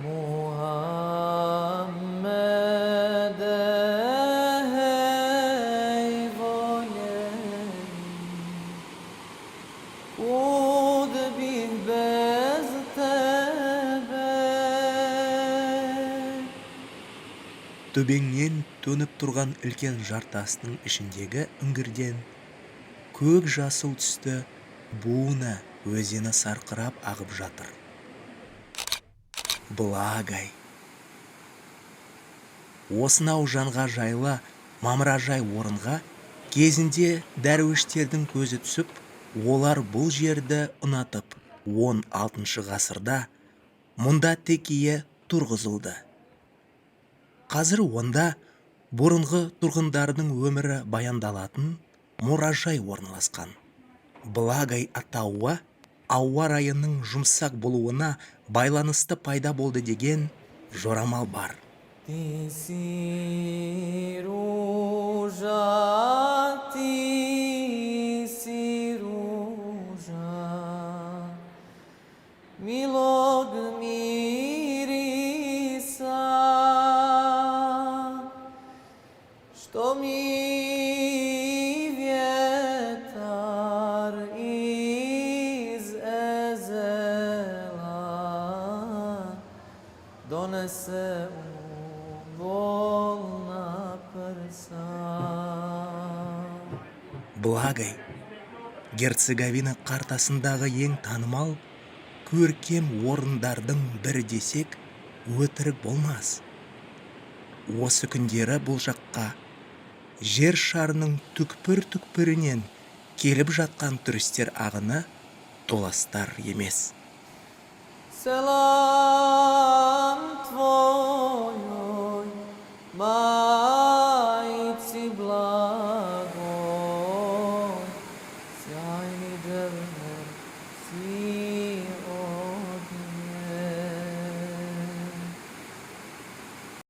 Muhammed'e hey voley Ud bir beztebe. Төбеңнен төніп тұрған үлкен жартастың ішіндегі үңгірден көк жасыл түсті Буна өзені сарқырап ағып жатыр. Благай. Осынау жанға жайлы мамыражай орынға кезінде дәруіштердің көзі түсіп, олар бұл жерді ұнатып, 16 ғасырда мұнда текие тұрғызылды. Қазір онда бұрынғы тұрғындардың өмірі баяндалатын мұражай орналасқан. Благай атауы ауа райының жұмсақ болуына байланысты пайда болды деген жорамал бар. Ti si ruža, ti si ruža, milog mirisa, što mi vjetar iz ezela donese u bolna prsa. Благай Герцеговина картасындағы ең танымал көркем орындардың бірі десек, өтірік болмас. Осы күндері бұл жаққа жер шарының түкпір-түкпірінен келіп жатқан туристер ағыны толастар емес. Selam.